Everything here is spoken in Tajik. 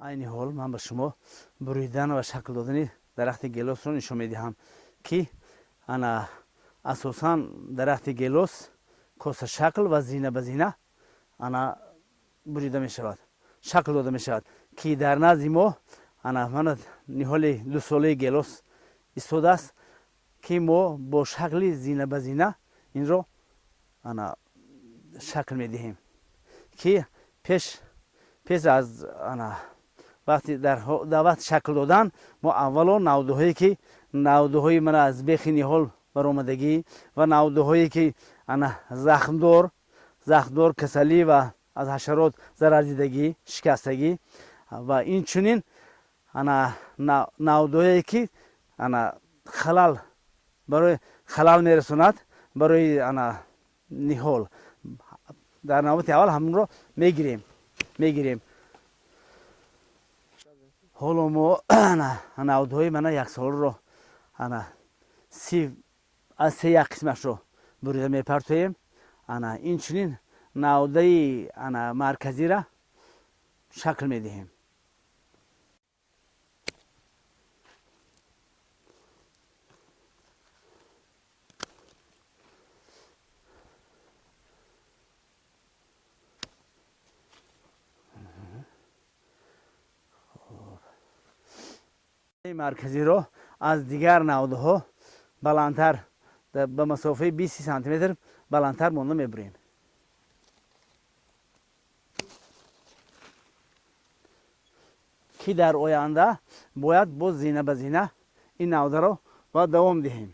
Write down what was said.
Айни ҳол ман ба шумо буридан ва шакл додани дарахти гелосро нишон медиҳам, ки ана асосан дарахти гелос косашакл ва зина ба зина ана бурида мешавад, шакл дода мешавад, ки дар назди мо ана мана ниҳоли дусолаи гелос истодааст, ки мо бо шакли зина ба зина инро ана шакл медиҳем, ки пеш аз ана вақти дар вақти шакл додан мо аввало навдаҳое, ки навдаҳои мана аз бехи ниҳол баромадагӣ ва навдаҳое, ки ана захмдор, касалӣ ва аз ҳашарот зарардидагӣ, шикастагӣ ва инчунин ана навдаҳое, ки ана халал барои халал мерасонад барои ана ниҳол, дар навбати аввал ҳамонро мегирем. Ҳоло мо навдҳои мана яксоларо ана си аз се як қисмашро бурида мепартоем. Ана инчунин навдаи ана марказира шакл медиҳем. Марказиро аз дигар навдаҳо баландтар, ба масофаи 20 сантиметр баландтар монда мебурем, ки дар оянда бояд боз зина ба зина ин навдаро бояд давом диҳем.